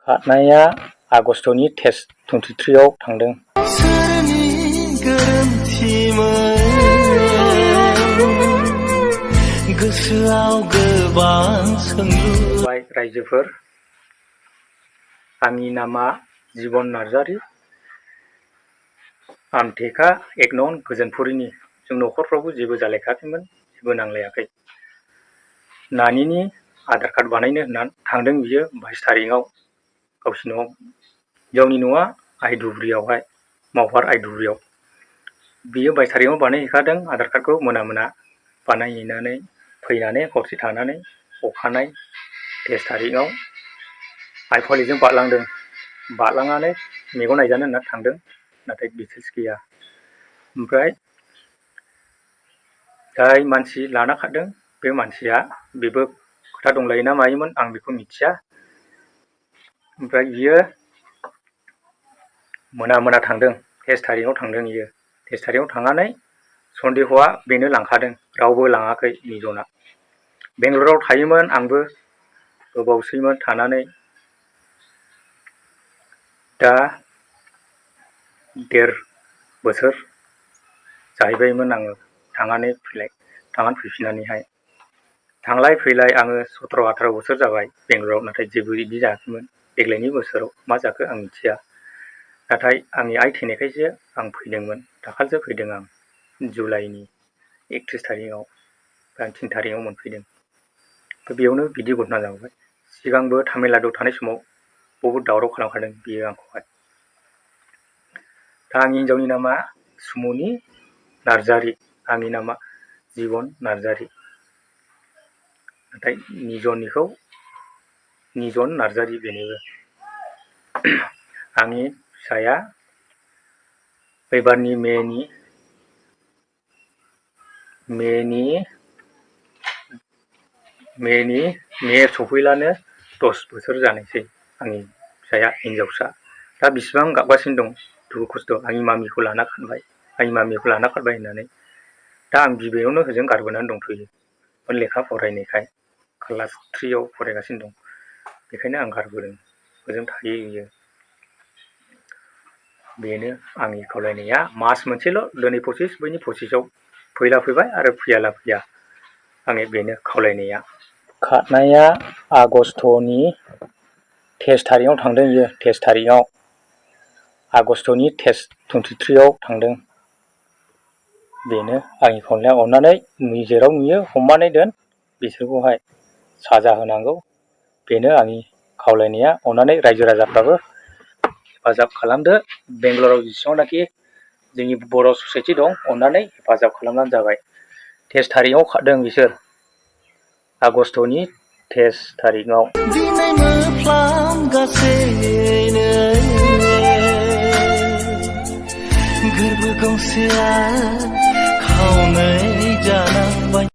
खारनाया आगष्टनि टेस्ट 23आव थांदों। रायजोफोर, आंनि नामा जिबन नार्जारि। आमटेका 1 नं गोजोनपुरिनि। जों न'खरफ्रावबो जेबो जालायखायाखैमोन, जेबो नांलायाखै। नानिनि आधार कार्ड बानायनो होननानै थांदों बियो 22 तारिखआव गावसिनि न'आव। हिनजावनि न'आ आइधुब्रियावहाय, मावहार आइधुब्रियाव। बियो 22 तारिखआव बानायहैखादों आधार कार्डखौ मोना बानायहैनानै फैनानै हरसे थानानै अखानाय 23 तारिखआव आइ फालिजों बारलांदों। बारलांनानै मेगन नायजानो होनना थांदों, नाथाय डिटेल्स गैया। ओमफ्राय जाय मानसि लाना खारदों बे मानसिया बेबो खोथा दंलायोना मायोमोन आं बेखौ मिथिया। ओमफ्राय बियो मोना थांदों, 23 तारिखआव थांदों बियो। 23 तारिखआव थांनानै सन्देहआ बेनो लांखादों, रावबो लाङाखै निजना। बेंगलराव थायोमोन आंबो गोबावसैमोन थानानै। दा 1.5 बोसोर जाहैबायमोन आङो थांनानै फैफिननानैहाय। थांलाय फैलाय आङो 17-18 बोसोर जाबाय बेंगलराव, नाथाय जेबो बिदि जायाखैमोन। देग्लायनि बोसोराव मा जाखो आं मिथिया। नाथाय आंनि आइ थैनायखायसो आं फैदोंमोन। दाखालिसो फैदों आं जुलाइनि 31 तारिखआव। 3 तारिखआव मोनफैदों। बेयावनो बिदि घटना जाबाय। सिगांबो तामिलनाडुआव थानाय समाव बहुद दावराव खालामखादों बियो आंखौहाय। दा आंनि हिन्जावनि नामा सुमुनि नार्जारि, आंनि नामा जिबन नार्जारि। नाथाय निजन नार्जारि बेनिबो। आंनि फिसाया एबारनि मे सफैलानो 10 बोसोर जानोसै आंनि फिसाया हिन्जावसा। दा बिसिबां गाबगासिनो दं दुखु खस्थ'। आंनि मामिखौ लाना खारबाय होननानै। दा आं बिबैयावनो होजों गारबोनानै दंथ'यो। लेखा फरायनायखाय क्लास 3आव फरायगासिनो दं। बेखायनो आं गारबोदों, होजों थायो बियो। बेनो आंनि खावलायनाया। मास मोनसेल', दिनै 25 बैनि 25आव फैला फैबाय आरो फैयाला फैया। आंनि बेनो खावलायनाया। खारनाया आगष्टनि 23 तारिखआव थांदों बियो। 23 तारिखआव आगष्टनि टेस्ट 23आव थांदों। बेनो आंनि खावलायनाया। अननानै जेराव नुयो हमनानै दोन बिसोरखौहाय साजा होनांगौ। बेनो आंनि खावलायनाया। अननानै रायजो राजाफ्राबो हेफाजाब खालामदो। बेंगलराव जेसेबांनाखि जोंनि बर' ससाइटि दं, अननानै हेफाजाब खालामबानो जाबाय। 23 तारिखआव खारदों बिसोर, आगष्टनि 23 तारिखआव। गोरबो गंसेया खावनै